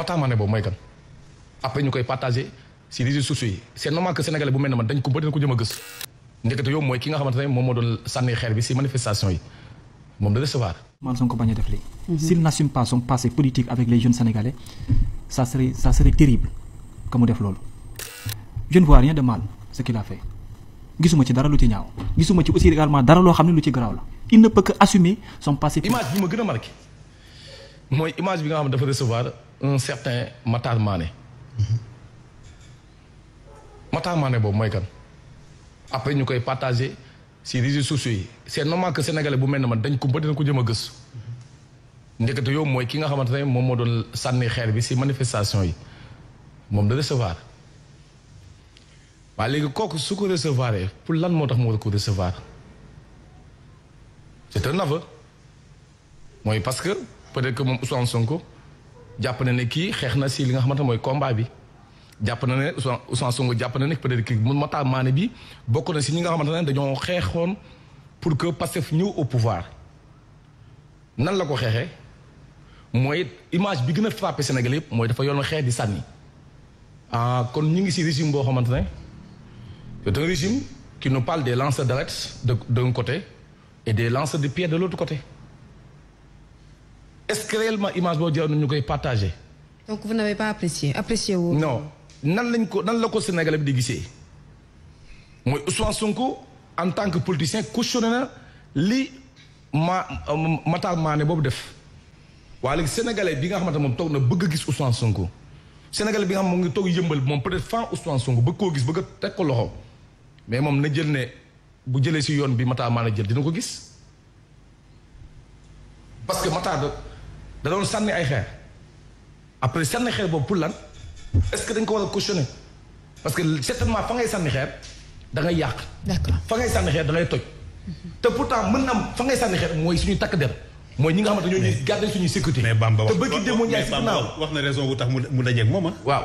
Matar Mané boobu mooy kan après ñu koy partagé si réseaux sociaux yi c'est normal que sénégalais bu mel ne man dañ ko bëri na ko jëm a gës ndekete yow mooy ki nga xamante ne moom moo doon sànni xeer bi si manifestation yi moom de recevoir. man Sonko bañ a def lii. s'il n'assume pas son passé politique avec les jeunes sénégalais ça serait terrible que mu def loolu. je ne vois rien de mal ce qu'il a fait gisuma ci dara lu ci ñaaw gisuma ci aussi également dara loo xam ne lu ci garaaw la il ne peut que assumer son passé. image bi ma gën a marqué mooy image bi nga xam ne dafa recevoir un certain Matar Mané. Matar Mané boobu mooy kan après ñu koy partagé si réseaux sociaux yi c'est normal que sénégalais bu mel ne man dañ ko bëri na ko jëm a gës ndekete yow mooy ki nga xamante ne moom moo doon sànni xeer bi si manifestation yi moom de recevoir waaye léegi kooku su ko recevoir pour lan moo tax moo ko recevoir c'est un aveu mooy parce que peut-être que moom Ousmane Sonko jàpp na ne kii xeex na si li nga xamante mooy combat bi jàpp na ne Ousmane Sonko jàpp na ne peut-être que mun Matar Mané bi bokk na si ñi nga xamante ne dañoo xeexoon pour que Pastef ñëw au pouvoir nan la ko xeexee mooy image bi gën a frappé Sénégal yëpp mooy dafa yoon xeex di sànni ah kon ñu ngi si régime boo xamante ne c'est un régime qui nous parle des lanceurs d'alerte d'un côté et des lanceurs de pierre de l'autre côté est-ce que réellement image boo jël ñu koy partagé. donc vous n'avez pas apprécié wu. non nan la ko Sénégalais bi di gisee mooy Ousmane Sonko en tant que politicien cautionné na li Matar Mané boobu def waaye léegi Sénégalais bi nga xamante moom toog na bëgg a gis Ousmane Sonko Sénégalais bi nga xam moom ngi toog yëmbal moom peut-être fan Ousmane Sonko bëgg koo gis bëgg a teg ko loxo mais moom na jël ne bu jëlee si yoon bi Matar Mané jël dina ko gis parce que Matar da doon sànni ay xeer après sànni xeer boobu pour lan est-ce que dañ ko war a cautionner parce que certainement fa ngay sànni xeer da ngay yàq. d'accord fa ngay sànni xeer da ngay toj. te pourtant mën na am fa ngay sànni xeer mooy suñuy takk der mooy ñi nga xamante ñoo ñuy garder suñuy sécurité. mais Bamba te bëgg démb Ndiaye si ginnaaw wax na raison bu tax mu dajeeg moom ah. waaw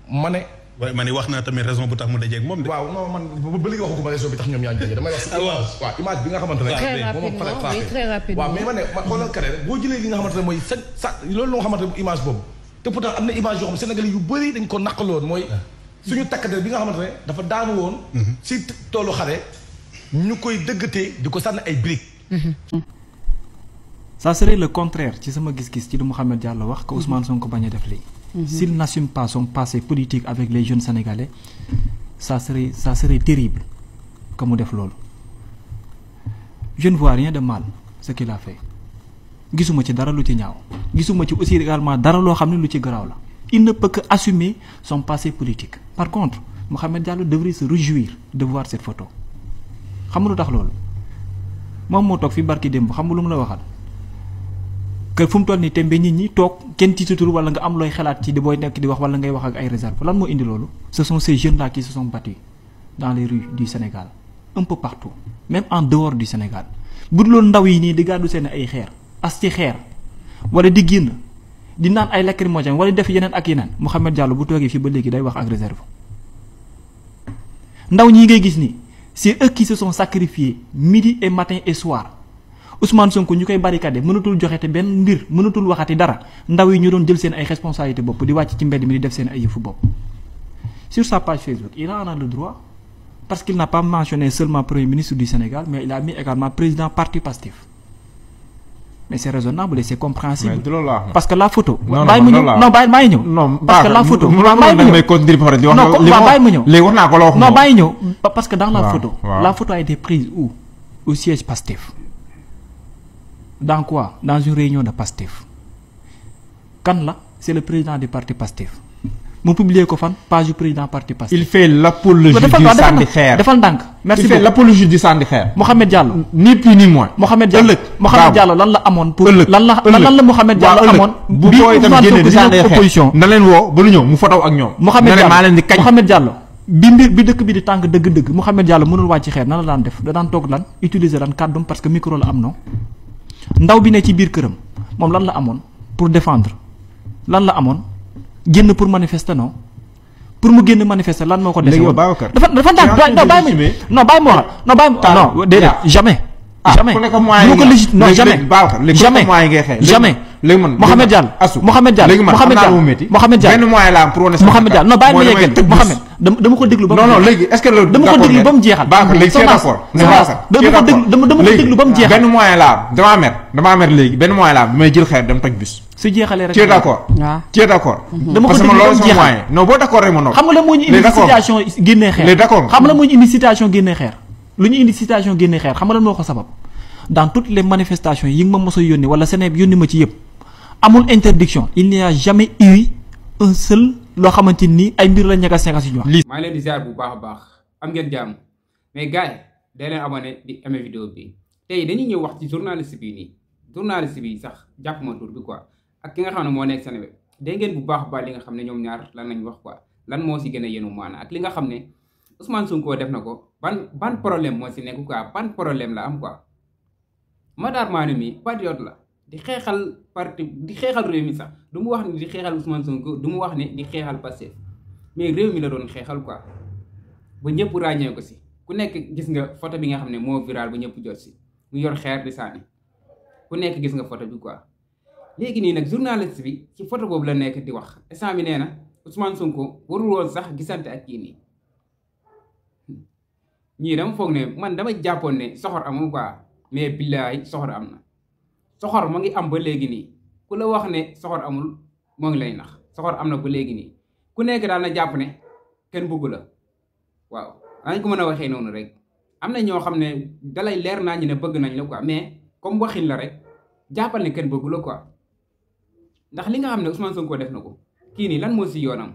ma ne. waaye ma ne wax na tamit raison bu tax mu dajeeg moom de. waaw non man ba léegi waxu ko ma raison bi tax ñoom yaa ngi daje damay wax. waaw image bi nga xamante ne. très rapidement waaw mais ma ne ma xoolal kare rek boo jëlee li nga xamante ne mooy sa loolu nga xamante ne image boobu te pourtant am na image yoo xam Sénégalais yu bëri dañ ko naqaloon mooy suñu takkader bi nga xamante ne dafa daanu woon si toolu xare ñu koy dëggatee di ko sànni ay briques. ça serait le contraire ci sama gis-gis ci lu Mouhamed Diallo wax que Ousmane Sonko bañ a def lii. s'il n'assume pas son passé politique avec les jeunes sénégalais ça serait terrible que mu def loolu. je ne vois rien de mal ce qu'il a fait gisuma ci dara lu ci ñaaw gisuma ci aussi également dara loo xam ne lu ci garaaw la il ne peut que assumer son passé politique. par contre Mouhamed Diallo devrait se réjouir de voir cette photo xam nga lu tax loolu moom moo toog fi barki démb xam nga lu mu la waxal. que fu mu toll nii tembe nit ñi toog kenn tiitatul wala nga am looy xalaat ci di booy nekk di wax wala ngay wax ak ay réserve lan moo indi loolu. ce sont ces jeunes là qui se sont battus dans les rues du Sénégal un peu partout même en dehors du Sénégal bu dul ndaw yi nii di gàddu seen ay xeer as ci xeer wala di génn di naan ay lacrymogène wala def yeneen ak yeneen Mouhamed Diallo bu toogee fii ba léegi day wax ak réserve. ndaw ñi ngay gis nii c'est eux qui se sont sacrifiés midi et matin et soir. Ousmane Sonko ñu koy barricade mënatul joxete benn mbir mënatul waxati dara ndaw yi ñu doon jël seen ay responsabilités bopp di wàcc ci mbedd mi di def seen ay yëfu bopp. sur sa page Facebook il en a le droit parce qu'il n'a pas mentionné seulement premier ministre du Sénégal mais il a mis également président parti Pastef mais c'est raisonnable et c'est compréhensible. parce que la photo. bàyyi ma ñëw non bàyyi ñëw. parce que la photo bàyyi ma ñëw non bàyyi ma ñëw. léegi wax naa ko la wax non bàyyi ñëw parce que dans la photo a été prise où au siège Pastef. dans quoi dans une réunion de Pastef kan la c'est le président du parti Pastef mu publier ko fan page du président parti Pastef. il fait l'apologie du sànni xeer defal ndànk merci beaucoup il fait l'apologie du sànni xeer. Mouhamed Diallo ni plus ni moins. Mouhamed Diallo lan la amoon pour lan la Mouhamed Diallo amoon. bu booy itam génne di sànni xeer opposition na leen woo ba lu ñëw mu fotaw ak ñoom. Mouhamed Diallo bi dëkk bi di tàng dëgg-dëgg Mouhamed Diallo mënul wàcc xeer nan la daan def da daan toog lan utiliser lan kàddum parce que micro la am non. ndaw bi ne ci biir këram moom lan la amoon pour défendre lan la amoon génn pour manifester non pour mu génn manifester lan moo ko dese woon dafa ndànk non bàyyi ma waxal non bàyyi ma non déedéet jamais jamais léegi man Mohamed Diallo Mohamed Diallo léegi man xam naa lu mu métti Mohamed Diallo benn moyen la am pour wane Mohamed Diallo non bàyyi ma yeggal Mohamed dama ko déglu ba mu non léegi est-ce que loolu dama ko déglu ba mu jeexal baax léegi c'est d'accord dama ko déglu ba mu jeexal benn moyen la am damaa mer léegi benn moyen la am bi may jël xeer dem toj bus su jeexalee rek tu es d'accord tu es d'accord dama ko parce que déglu man ba loolu mu sama jeexal moyen non boo d'accord rek ma noonu xam nga la moo ñu indi situation génnee xeer d'accord xam nga la moo ñu indi situation génnee xeer lu ñu indi situation génnee xeer xam nga lan moo ko sabab dans toutes les manifestations yi nga ma mos a yónni wala Sénégal yónni ma ci yëpp amul interdiction il n'y a jamais eu un seul loo xamante ni ay mbir la ñagas ñagas yu ñu wax. maa ngi leen di ziar bu baax a baax am ngeen jàmm mais gars yi day leen abonné di aimé vidéo bi tey dañuy ñëw wax ci journaliste bi nii journaliste bi sax jàpp ma tur bi quoi ak ki nga xam ne moo nekk Sénégal dégg ngeen bu baax a baax li nga xam ne ñoom ñaar lan lañ wax quoi lan moo si gën a yenu maana ak li nga xam ne Ousmane Sonko def na ko ban problème moo si nekk quoi ban problème la am quoi. Matar Mané mi patriote la di xeexal parti di xeexal réew mi sax du mu wax ni di xeexal Ousmane Sonko du mu wax ne di xeexal Pastef mais réew mi la doon xeexal quoi ba ñëpp ràññee ko si ku nekk gis nga photo bi nga xam ne moo viral ba ñëpp jot si mu yor xeer di sànni ku nekk gis nga photo bi quoi. léegi nii nag journaliste bi ci photo boobu la nekk di wax instant bi nee na Ousmane Sonko warul woon sax gisante ak kii nii ñii dama foog ne man dama jàppoon ne soxor amul quoi. mais billaay soxor am na soxor mu ngi am ba léegi nii ku la wax ne soxor amul moo ngi lay nax soxor am na ba léegi nii ku nekk daal na jàpp ne kenn bëggu la waaw dañ ko mën a waxee noonu rek am na ñoo xam ne dalay leer naa ñu ne bëgg nañ la quoi mais comme waxin la rek jàppal ne kenn bëggu la quoi ndax li nga xam ne Ousmane Sonko def na ko kii nii lan moo si yoonam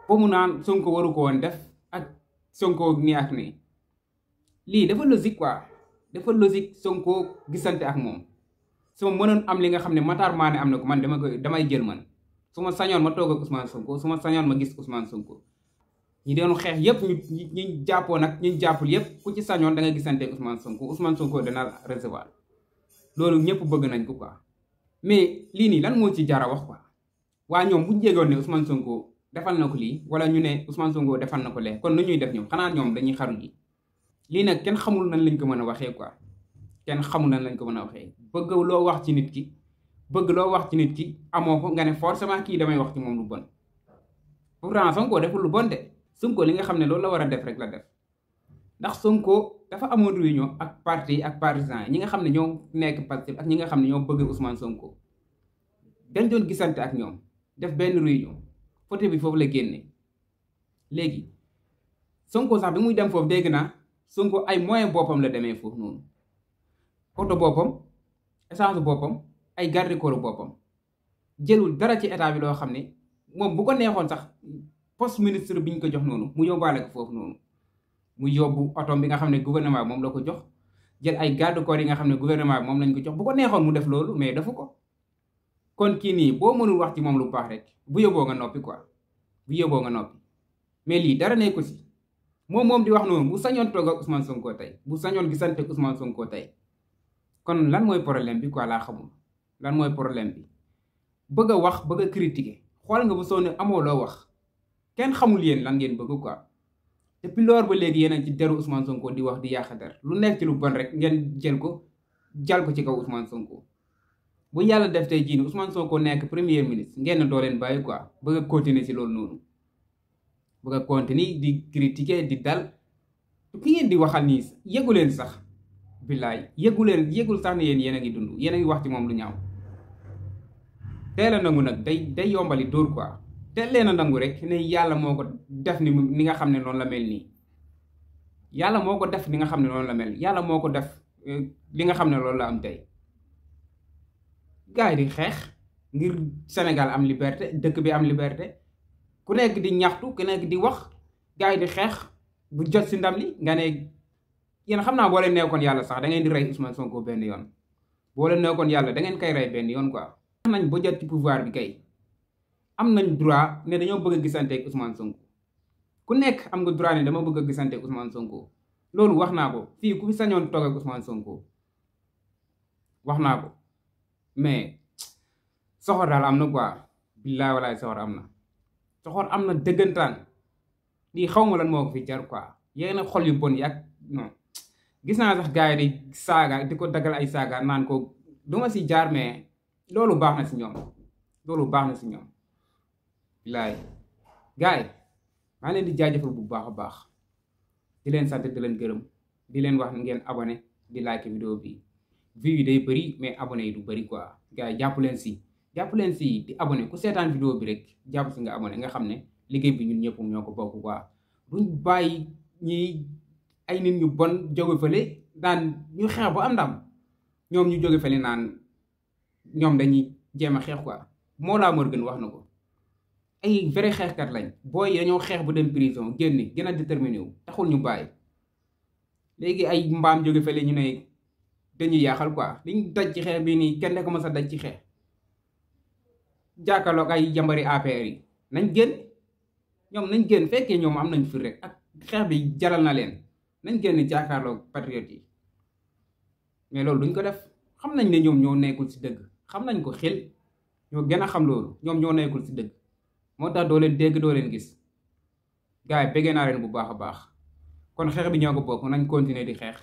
foo mu naan Sonko waru ko woon def ak Sonko nii ak nii lii dafa logique quoi. dafa logique Sonko gisante ak moom su ma mënoon am li nga xam ne Matar Mané am na ko man damay jël man su ma sañoon ma toog ak Ousmane Sonko su ma sañoon ma gis Ousmane Sonko ñi doon xeex yépp ñu jàppoon ak ñu jàppul yépp ku ci sañoon da nga gisante ak Ousmane Sonko dana recevoir loolu ñëpp bëgg nañ ko quoi mais lii nii lan moo ci jara wax quoi waa ñoom bu ñu jégoon ne Ousmane Sonko defal na ko lii wala ñu ne Ousmane Sonko defal na ko lee kon nu ñuy def ñoom xanaa ñoom dañuy xaru ji lii nag kenn xamul nañ lañ ko mën a waxee quoi kenn xamul nañ lañ ko mën a waxee bëgg loo wax ci nit ki amoo ko nga ne forcément kii damay wax ci moom lu bon pourtant Sonko deful lu bon de Sonko li nga xam ne loolu la war a def rek la def ndax Sonko dafa amoon réunion ak parti ak partisans yi ñi nga xam ne ñoo nekk Pastef ak ñi nga xam ne ñoo bëgg Ousmane Sonko dañ doon gisante ak ñoom def benn réunion photo bi foofu la génne léegi Sonko sax bi muy dem foofu dégg naa Sonko ay moyen boppam la demee foofu noonu oto boppam essence boppam ay garde corps boppam jëlul dara ci état bi loo xam ne moom bu ko neexoon sax poste ministre bi ñu ko jox noonu mu yóbbaale ko foofu noonu mu yóbbu otom bi nga xam ne gouvernement bi moom la ko jox jël ay garde corps yi nga xam ne gouvernement bi moom lañ ko jox bu ko neexoon mu def loolu mais dafa ko kon kii nii boo mënul wax ci moom lu baax rek bu yóbboo nga noppi quoi bu yóbboo nga noppi mais lii dara nekk ko si moom di wax noonu bu sañoon toog ak Ousmane Sonko tey bu sañoon gisante ak Ousmane Sonko tey kon lan mooy problème bi quoi laa xamul lan mooy problème bi bëgg a wax bëgg a critiquer xool nga bu sonn amoo loo wax kenn xamul yéen lan ngeen bëgg quoi depuis loolu ba léegi yéen a ci deru Ousmane Sonko di wax di yàq der lu nekk ci lu bon rek ngeen jal ko ci kaw Ousmane Sonko bu yàlla def tey jii Ousmane Sonko nekk premier ministre ngeen doo leen bàyyi quoi bëgg a continuer ci loolu noonu. bëgg a continuer di critiquer di dal ki ngeen di waxal nii yëgu leen sax billaay yëgul sax ne yéen a ngi dund yéen a ngi wax ci moom lu ñaaw teel a nangu nag day yombali dóor quoi teel leen a nangu rek ne yàlla moo ko def ni nga xam ne noonu la mel nii yàlla moo ko def ni nga xam ne noonu la mel yàlla moo ko def li nga xam ne loolu la am tey gars yi di xeex ngir Sénégal am liberté dëkk bi am liberté ku nekk di ñaxtu ku nekk di wax gars yi di xeex bu jot si ndam li nga ne yéen xam naa boo leen nekkoon yàlla sax da ngeen di rey Ousmane Sonko benn yoon boo leen nekkoon yàlla da ngeen koy rey benn yoon quoi. am nañ ba jot ci pouvoir bi kay am nañ droit ne dañoo bëgg a gisante ak Ousmane Sonko ku nekk am nga droit ne dama bëgg a gisante ak Ousmane Sonko loolu wax naa ko fii ku fi sañoon toog ak Ousmane Sonko wax naa ko mais soxor daal am na quoi billaay walaay soxor am na. soxor am na dëggantaan lii xaw ma lan moo ko fi jar quoi yéen a xol yu bon yi ak non gis naa sax gars yi di saaga di ko dagal ay saaga naan ko du ma si jaar mais loolu baax na si ñoom loolu baax na si ñoom bilaay gars yi maa leen di jaajëfal bu baax a baax di leen sant di leen gërëm di leen wax ngeen abonné di like vidéo bi vues yi day bëri mais abonné yi du bëri quoi gars yi jàpp leen si di abonné ku seetaan vidéo bi rek jàpp si nga abonné nga xam ne liggéey bi ñun ñëpp ñoo ko bokk quoi duñ bàyyi ñi ay nit ñu bon jóge fële naan ñu xeex ba am ndam ñoom ñu jóge fële naan ñoom dañuy jéem a xeex quoi Mollah Morgun wax na ko ay vrai xeexkat lañ booy yi dañoo xeex bu dem prison génn gën a déterminé wu taxul ñu bàyyi léegi ay mbaam jóge fële ñu ne dañuy yaaxal quoi liñ daj ci xeex bi nii kenn ko mës a daj ci xeex jàkkaarloog ay jambari APR yi nañ génn ñoom nañ génn fekkee ñoom am nañ fi rek ak xeex bi jaral na leen nañ génn jàkkaarloog patriote yi mais loolu duñ ko def xam nañ ne ñoom ñoo nekkul si dëgg xam nañ ko xel ñoo gën a xam loolu ñoom ñoo nekkul si dëgg moo tax doo leen dégg doo leen gis gars yi bëggee naa leen bu baax a baax kon xeex bi ñoo ko bokk nañ continuer di xeex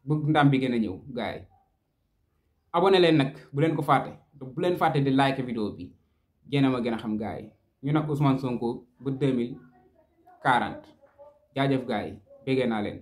bu ndam bi gën a ñëw gars yi abonné leen nag bu leen ko fàtte bu leen fàtte di like vidéo bi génn ma gën a xam gars yi ñu nag Ousmane Sonko ba 2040 jaajëf gars yi bëggee naa leen